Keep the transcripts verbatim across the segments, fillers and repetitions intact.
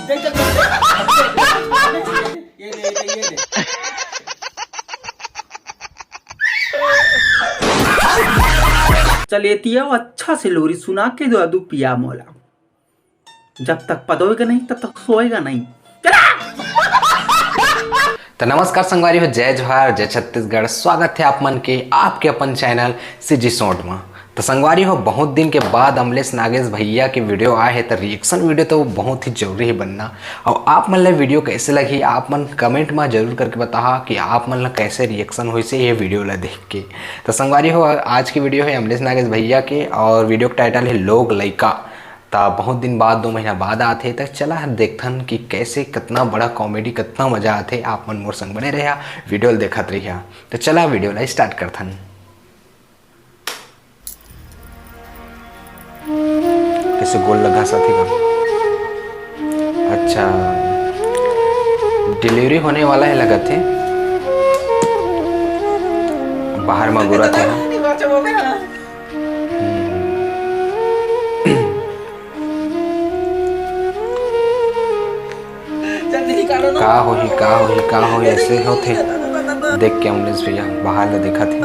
ये दे, ये दे, ये दे। चल, एती आओ, अच्छा से लोरी सुना के दो, दू पिया मोला। जब तक पदोएगा नहीं, तब तक सोएगा नहीं। तो नमस्कार संगवारी हो, जय जोहार, जय छत्तीसगढ़। स्वागत है आप मन के आपके अपन चैनल सीजी शॉर्ट में। तो संगवारी हो, बहुत दिन के बाद अमलेश नागेश भैया के वीडियो आए हैं, तो रिएक्शन वीडियो तो बहुत ही जरूरी है बनना। और आप मन ला वीडियो कैसे लगी, आप मन कमेंट में जरूर करके बताहा कि आप मन ला कैसे रिएक्शन होइसे ये वीडियो ला देख के। तो संगवारी हो, आज की वीडियो है अमलेश नागेश भैया के, और वीडियो का टाइटल है लोग लइका। त बहुत दिन बाद, दो महीना बाद आथे, त चला देखथन कि कैसे, कितना बड़ा कॉमेडी, कितना मजा आथे। आप मन मोर संग बने रहिया, वीडियो ल देखत रहिया। त चला वीडियो ला स्टार्ट करथन। कैसे गोल लगा साथी का? अच्छा, डिलीवरी होने वाला है लगत है। बाहर में गुरत है। का होही, का होही, का होही, ऐसे होथे। देख के एम्बुलेंस भैया बाहर ले देखत हे।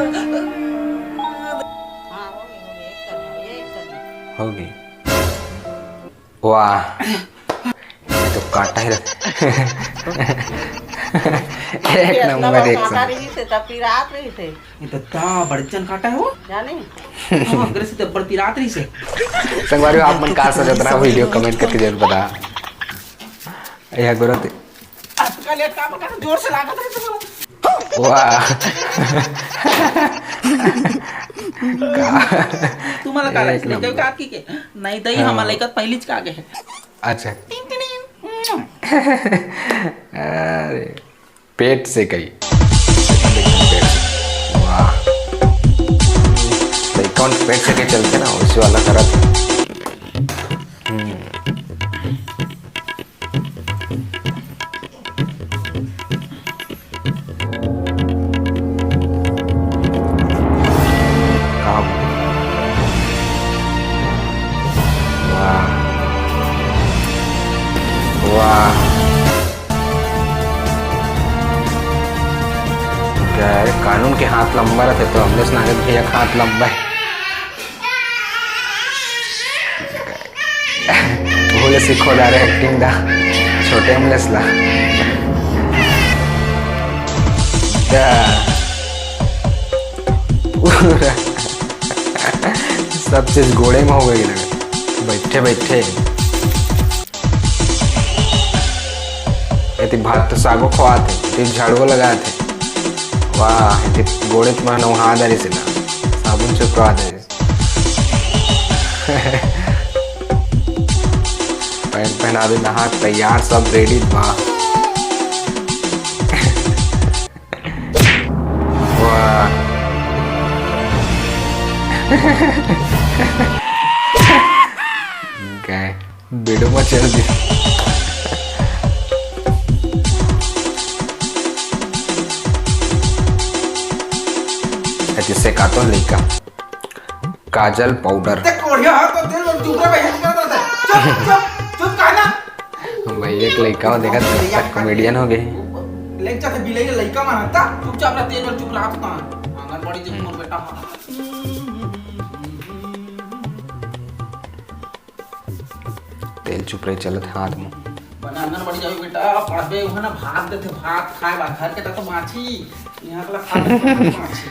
होगे। वाह, ये तो काटा ही रहे। एक नंबर, एक काटा रही से, तब पिरात रही से। ये दद्दा, बड़जन काटा है वो। जाने? हाँ, अंग्रेज से तो बड़ पिरात रही से। संगवारी हो, आप मन का सोचत रहा, वीडियो कमेंट करके जरूर बता। यह गुरु ते। आपका लेट काम का जोर से लागत है तुम्हारा। वाह। तुम्हाला काय एक लागलं? नंबर. काय की के? नाही दई, हाँ. आम्हाला एकात पहिलीच का आहे. अच्छा. अरे, पेट से कही. वाह. तो कौन पेट से के चलते ना, उसी वाला तरफ. हम्म. का? वाह. वाह. क्या है, कानून के हाथ लंबा रहते तो अमलेश नागेश भैया का हाथ लंबा है. भूल सीखो डारे एक्टिंग दा, छोटे अमलेश ला. दा. पूरा सब चीज गोड़े में हो गई लगे. बैठे बैठे. एती भात तो सागो खवात हे, एती झाड़ुओ लगात हे. वाह, एती गोड़े तुम्हारा नहा दरी से ना, साबुन चुपवा दे. पहन पहना दे, नहा तैयार, सब रेडी बा. वाह. गए. वीडियो में चल दी. अति से का तो लइका. काजल पाउडर. देख, कोढ़िया हाथ तो तेल और चुपरा पे हेल्प करता था. चुप, चुप, चुप, कहना. भाई, एक लइका हो, देखा, भैया, कॉमेडियन हो गए. लेक्चर से बिलाई लइका मारता, चुपचाप ना तेल और चुप रहा था. आंगनबाड़ी जब मोर बेटा. तेल चुपरे चलत हाथ में. बना आंगनबाड़ी जावे बेटा, पढ़बे, उहाँ ना भात देथे, भात खाए बा. घर के तो माछी, यहाँ वाला खा लेथे माछी.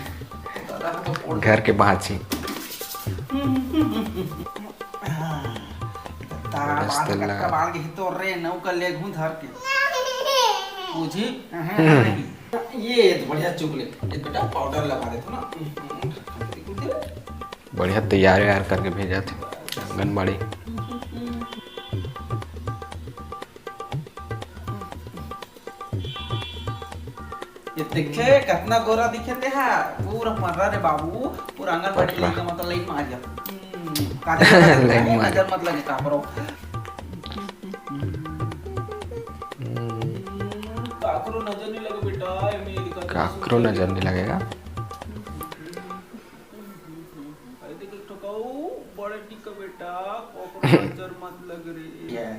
दादा, तो कोढ़ घर के बाछी. तारा बस बाल तल्ला. कटका बाल के तो रे नौका ले घूम धर के. बुझी? ये तो बढ़िया चुगले. ये बेटा पाउडर लगा देथो ना. बढ़िया तैयार वैयार करके भेजा थे आंगनबाड़ी. ये देखे, कितना गोरा दिखे ते हा, पूरा मर्रा रे बाबू, पूरा आंगनबाड़ी पतला. लइका मतलब लाइन में आ गया. हम्म, काजल लाइन में आ गया. नजर मत लगे काकरो. हम्म. काकरो नजर नहीं लगे बेटा, ये मेरी का काकरो नजर नहीं लगेगा. अरे देख, एक ठो कहू, बड़े टिका बेटा, काकरो नजर मत लग रे. क्या है?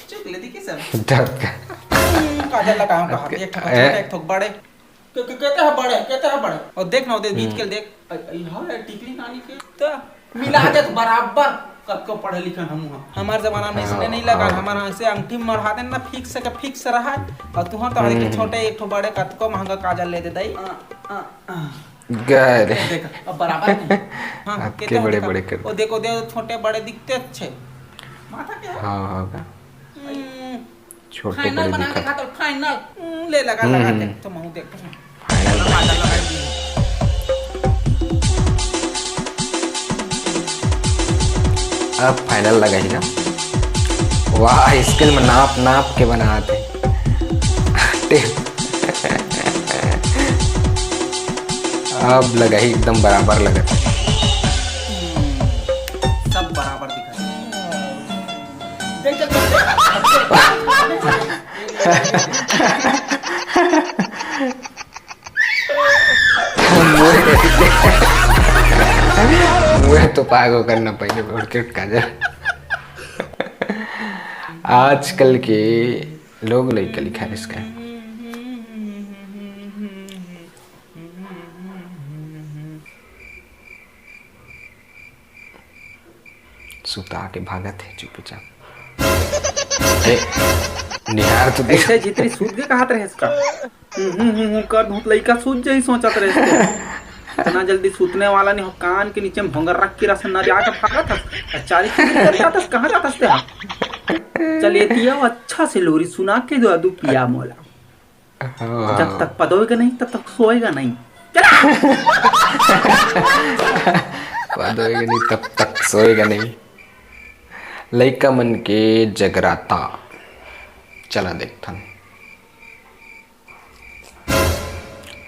चुप, ले दी कि सब? डर का। हम्म, काजल लगाओ कहाँ? अतके, देख, एक ठो ए? छोटे, एक ठो बड़े। के, के, कहते हैं बड़े, कहते हैं बड़े। और देख ना, उधर बीच हम्म। के देख। अ, अ, हाँ, टिकली नानी के। तो मिला दे तो बराबर। कतको पढ़े लिखे हम हुआ। हमार जमाना में इसने हाँ, नहीं लगा, हाँ। हमारा ऐसे अंगठी में मढ़ा देना, fix के fix रहा। और तुहां तो हम्म, एक हम्म। छोटे, एक ठो बड़े, कतको महंगा काजल ले दे दाई। आ, आ, आ। गए रे। देख, अब बराबर नहीं। हाँ, अतके कहते हैं, बड़े देखा। बड़े कर वो देखो, देखो, छोटे बड़े दिखते अच्छे। माथा क्या है? हाँ, हाँ, का? हम्म, छोटे final बड़े बना के दिखत। खा तो final। हम्म, ले लगा, हम्म, लगा हम्म। देख, तो महू देख। Final। अब final लगा ही ना। वाह, scale में नाप नाप के बनात हे। टे-, अब लगा ही एकदम बराबर लगा। सब बराबर दिखा। देख, देख, देख, देख। मुँह तो पागो करना पहले, और क्यों काजल? आजकल के लोग लइका लिखा है इसका। सुता के भागत हे चुपचाप। ए, निहार तो देख। ऐसे जितनी सूत के कहत रहे इसका। हम्म, हम्म, हम्म, हम्म, कर दूं त लइका सूत जाई सोचत रहे इसके। इतना जल्दी सूतने वाला नहीं हो, कान के नीचे में भंगर रख के रसन ना जाके भागत हस। चारी चुगली कर जात हस, कहाँ जात हस ते? चल, ये दिया वो अच्छा से लोरी सुना के दो, दू पिया मोला। हाँ। जब तक पदोएगा नहीं, तब तक सोएगा नहीं। पदोएगा नहीं, तब तक सोएगा नहीं। लइका मन के जगराता। चला देखथन।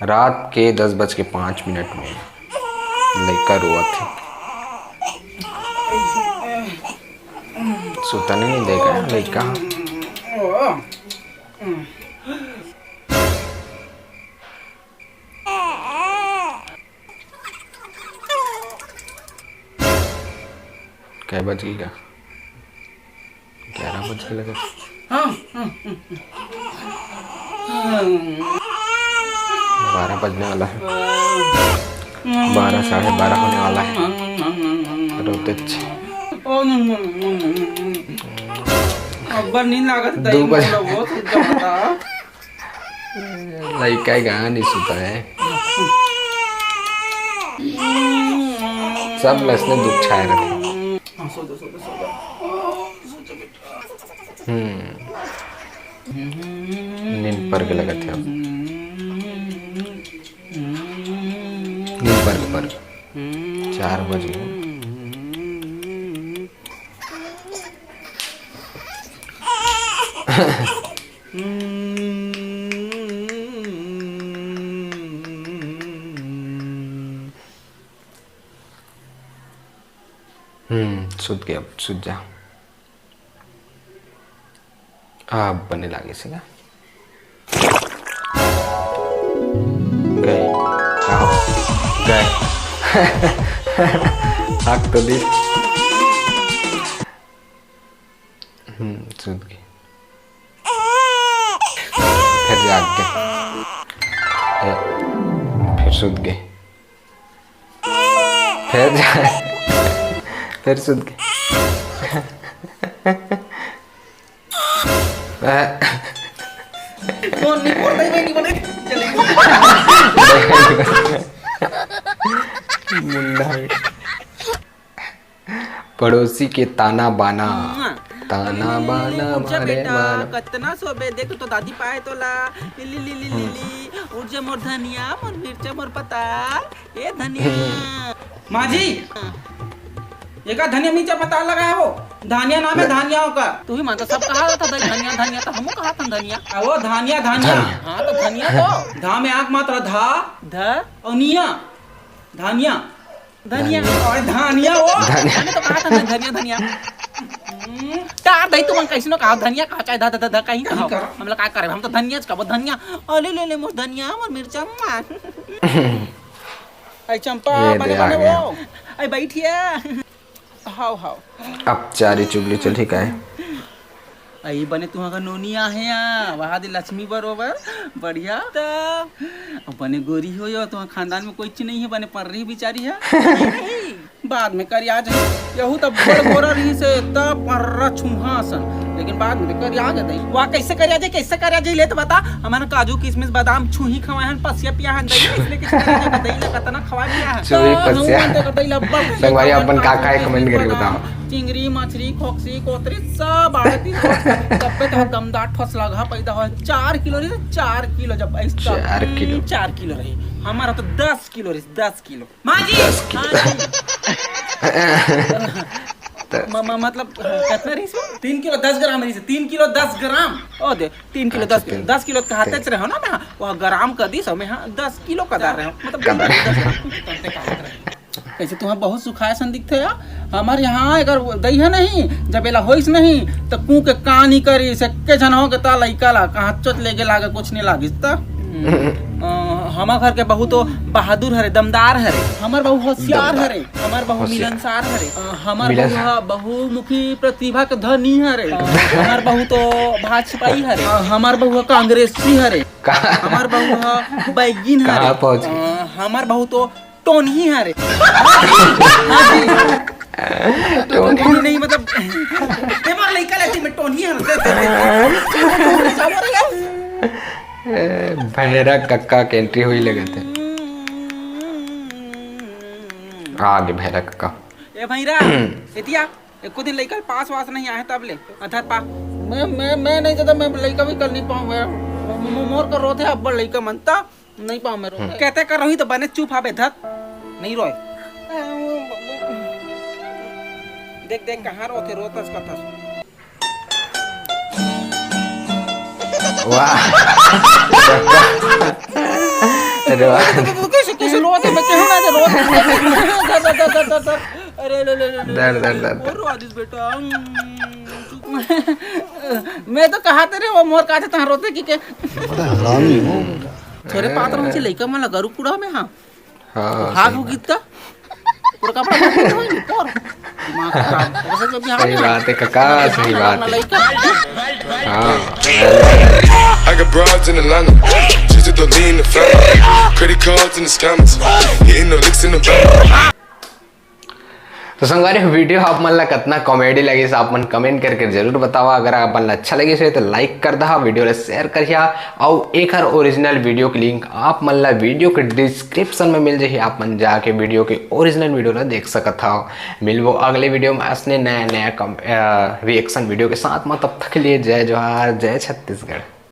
रात के दस बज के पाँच मिनट में लइका रोवत हे। सुतने नहीं देगा लइका। कै बज गई का? ग्यारह बज के लगे। हाँ, हाँ, हाँ, हाँ। बारह बजने वाला है। बारह, साढ़े बारह होने वाला है। रोते छ-, अब्बड़ नींद लागत है, दू बजे। मतलब, वो तो क्या पता। लइका गाना नहीं सुता है। सब लसने दुख छाए रखे। हाँ, सो जा, सो जा, सो जा। सो जा बेटा। हम्म। नींद पर के लगत है अब। नींद पर के, पर के। चार बज गए। हम्म, सुत गया, अब सुत जा। अब बने लागे से ना। गए। आओ। गए। आँख तो दी। हम्म, सुत गए। फिर जाग गए। ए, फिर सुत गए। फिर जा-, फिर सुत गए। ए। कौन नहीं बोल रही, मैं नहीं बोले। चले। मुंडा है। पड़ोसी के ताना बाना। मुआ। ताना बाना उठ जा मारे बेटा, मारा। कतना सोबे, देख तो दादी पाए तोला। ली, ली, ली, ली, ली, हम्म। ली। उठ जा मोर धनिया, मोर मिर्चा, मोर पताल। ए धनिया। हम्म। माँ जी, हाँ। एका धनिया मिर्चा पताल लगाए हो? धनिया नाम है ले। धनिया ओकर। तू ही मन तो सब कहा था भाई धनिया, धनिया तो हमू कहा था धनिया। आ, वो धनिया, धनिया। धनिया। हाँ, तो धनिया तो। धा में आँख मात्र धा। ध। और निया। धनिया। धनिया। अरे धनिया वो। धनिया। मैंने तो कहा था ना धनिया, धनिया। हम्म, टार दई तुमन कैसनो कहा धनिया कहा चाहे धा, धा, धा, धा कहीं कहीं कहा। कहा। हम लोग का करे, हम तो धनिया च कहबो धनिया। अरे ले ले मोर धनिया, मोर मिर्चा। आई चंपा, ये बने दे आ बने गया। वो। आई बैठिया। हाव, हाव। अब चारी चुगली चल ठीक है। अई बने तुहा का नोनी आहे या, वहा दे लक्ष्मी बरोबर, बढ़िया। त बने गोरी हो यो, तुहा खानदान में कोई चीज नहीं है, बने पर्री बिचारी है। बाद में करिया जाही, यहू त बड़ गोरा रहिसे, त पर्रा छुहा असन, लेकिन बाद में करिया जाही। वाह, कैसे करिया जाही, कैसे करिया जाही, ले त बता। हमन काजू, किशमिश, बादाम, छुही खवाए हन, पसिया पिया हन, दही, इसलिए किस करिया जाही, दही ला कतना खवा पिया हन। छुही, त पसिया। हमन त दही ला बड़ संगवारी, अपन का का है, comment करके बताओ। चिंगरी, मछरी, खोकसी, कोतरी, सब आड़ती। तब पे तो दमदार ठोस लगा पैदा हो, चार किलो रही, चार किलो जब ऐसा, चार किलो। हम्म, चार किलो रही। हमारा तो दस किलो रही, दस किलो। माँ जी, दस किलो। हाँ जी। त- म-, म-, मतलब, कितना रही इसमें? तीन किलो दस ग्राम रही, तीन किलो दस ग्राम। ओ दे, तीन किलो अच्छा, दस किलो, तीन। दस किलो कहाते रहे हो ना मैं, वह ग्राम कर दी सब में, हाँ, दस किलो का दर रहे हो, मतलब, कदर। तीन किलो दस ग्राम, कुछ करते कहाते रहे। कैसे तुम्हें बहुत सुखाए सन दिखते हो? हमारे यहाँ अगर दई है नहीं, जब एला होइस नहीं, त कू के कानी करी, से के झन हो के ता लइका ला, कहाँ चोट लेके लागे, कुछ नहीं लागिस त। अ, हमर घर के बहू तो बहादुर हरे, दमदार हरे, हमर बहू होशियार दमदार। हरे, हमर बहू होशियार। मिलनसार हरे, अ, हमर मिलन- बहू ह बहुमुखी प्रतिभा के धनी हरे, अ, हमर बहू तो भाजपाई हरे, अ, हमर बहू ह कांग्रेसी हरे, का? हमर बहू ह बैगिन हरे, कहाँ पहुँच गए? अ, हमर बहू तो टोनही हरे। टोनही। टोनही नहीं, मतलब, ते मोर लइका लेती में टोनही हरे। ए, भैरा कक्का के entry हुई लगत है। आ गे भैरा कक्का। ए भैरा, एतिया, एको दिन लइका पास वास नहीं आए तब ले, अधर पा। मैं, मैं, मैं नहीं जाता, मैं लइका भी कर नहीं पाऊँ, मैं, मो-, मो-, मोर कर रोथे अब्बड़ लइका मन त। नहीं पाऊँ मैं रोए। हम्म। कहते कर रही तो बने चुप हाबे धत। नहीं रोए। देख, देख, कहाँ रोथे, रोतस कथस। वाह। अरे वाह। कैसे, कैसे रोते बच्चे हो ना, तो रोते। अरे, ले, ले, ले, ले। डर, डर, डर, डर। और रो आदिस बेटा। मैं तो कहा तेरे वो मोर काटे तहाँ रोते कि के। बड़ा हरामी हो। थोरे पातर मुझे लइका मन ला गरु कुड़ा में, हाँ। हाँ, हाथ सही हो बात। गीत का। पूरा कपड़ा बाहर निकाल दे, पर। दिमाग खराब। वैसे जो भी सही हाल है। बात है, काका, सही बात है। लइका। हाँ। I got broads in Atlanta. Just to lean the family. Credit cards and the scammers. Hitting the licks in the van. तो संगवारी, video आप मन ला कतना comedy लगिस, आप मन comment करके जरूर बतावा। अगर आप मन ला अच्छा लगिस होही तो like कर दहा, video ला share करिहा, अउ एखर original video के link आप मन ला video के description में मिल जाही, आप मन जाके video के original video ला देख सकत हव। मिलबो अगले video में असने नया नया कम-, अ, reaction video के साथ में, तब तक के लिए जय जोहार, जय छत्तीसगढ़।